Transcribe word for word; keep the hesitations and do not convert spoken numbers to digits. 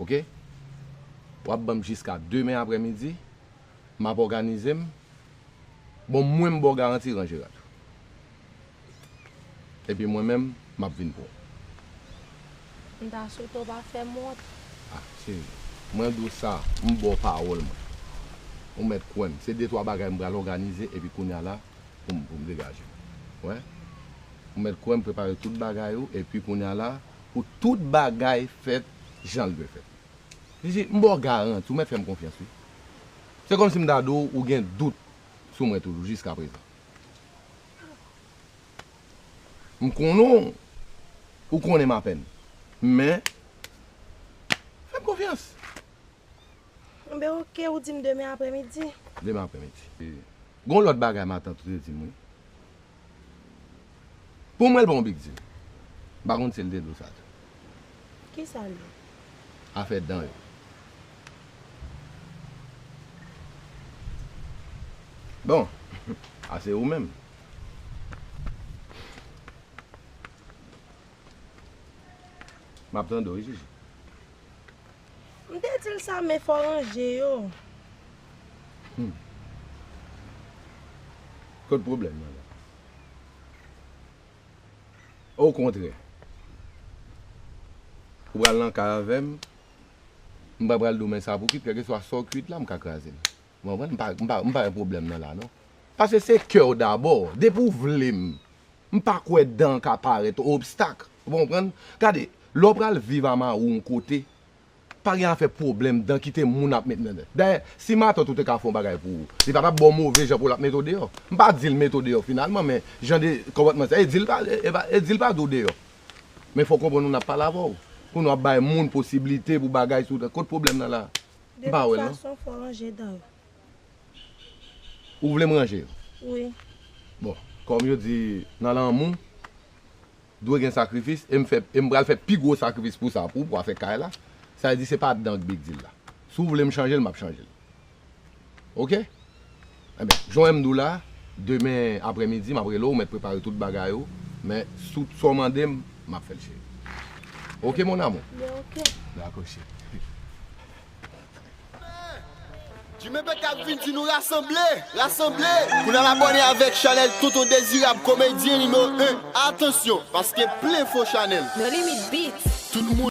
Oke? W ap ban m jiska demen aprèmidi, m ap òganize m. Bon, mwen, m ba w garanti, ranje rad ou. Epi mwen menm, m ap vin pran w. M ta swete w pa fè m wont. Ah, cheri, mwen di w sa, m ba w pawòl mwen. Ou mèt kwè m. Se de twa bagay m pral òganize, epi kounye a la, pou m, pou m degaje m. Wè? Ou mèt kwè m prepare tout bagay ou, epi kounye a la, pou tout bagay fèt jan l dwe fèt. Jiji, m ba w garanti, ou mèt fè m konfyans, wi. Se kòmsi m ta di w, ou gen dout sou mwen toujou, jiskaprezan. M konnen w, ou konnen m apèn. Men, fè m konfyans. Enben, oke, ou di m demen aprèmidi. Demen aprèmidi. Gon lòt bagay matant ou te di m, wi. Pou mwen, l pa yon big deal. M pa konn si l te di w sa tou. Kisa l ye? Afè dan yo. Bon, a se ou menm. M ap tande w, wi, Jiji. M te di l sa, men fò w ranje yo. Hmm. Kot pwoblèm nan la? Okontrè, ou pral nan kay avè m, m pa pral di w men sa pou kit, kèlkeswa sa w kit la, m ka kraze l. Ou konprann? M pa, m pa, m pa gen pwoblèm nan la, non. Paske se kè w dabò. Depi w vle m, m pa kwè dan ka parèt obstak. Ou konprann? Gade, lè w pral viv a mari w yon kote, pa gen afè pwoblèm dan kite moun ap met nan dan. Dayè, si matant ou te ka fè yon bagay pou ou, li pa t ap ba w move jan pou l ap mete w deyò. M pa di l mete w deyò finalman, men jan de konpòtman sa, e di l pa, e, e pa, e di l pa di w deyò. Men fò w konprann nou n ap pale avè w. Pou nou ap bay moun posiblite pou bagay sou, kot pwoblèm nan la? M pa wè l, non. De tout fason, fò w ranje dan yo. Ou vle m ranje yo? Wi. Bon, kòm yo di nan lanmou, dwe gen sakrifis, e m fè, e m pral fè pi gwo sakrifis pou sa, pou, pou afè kay la. Sa vle di se pa dan k big deal la. Si w vle m chanje l, m ap chanje l. Oke? Enben, jan m di w la, demen aprèmidi, m ap rele w, ou mèt prepare tout bagay ou, men si w, sa w mande m, m ap fè l, cheri. Oke, mon amour? Ben, oke. Dakò, cheri. Jimmy Beck ap vin di nou rasanble, rasanble. Pou n al abòne avèk chanèl Tonton Dezirab, komedyen nimewo en. Atansyon, paske plen fo chanèl. No Limit Beats. Tout moun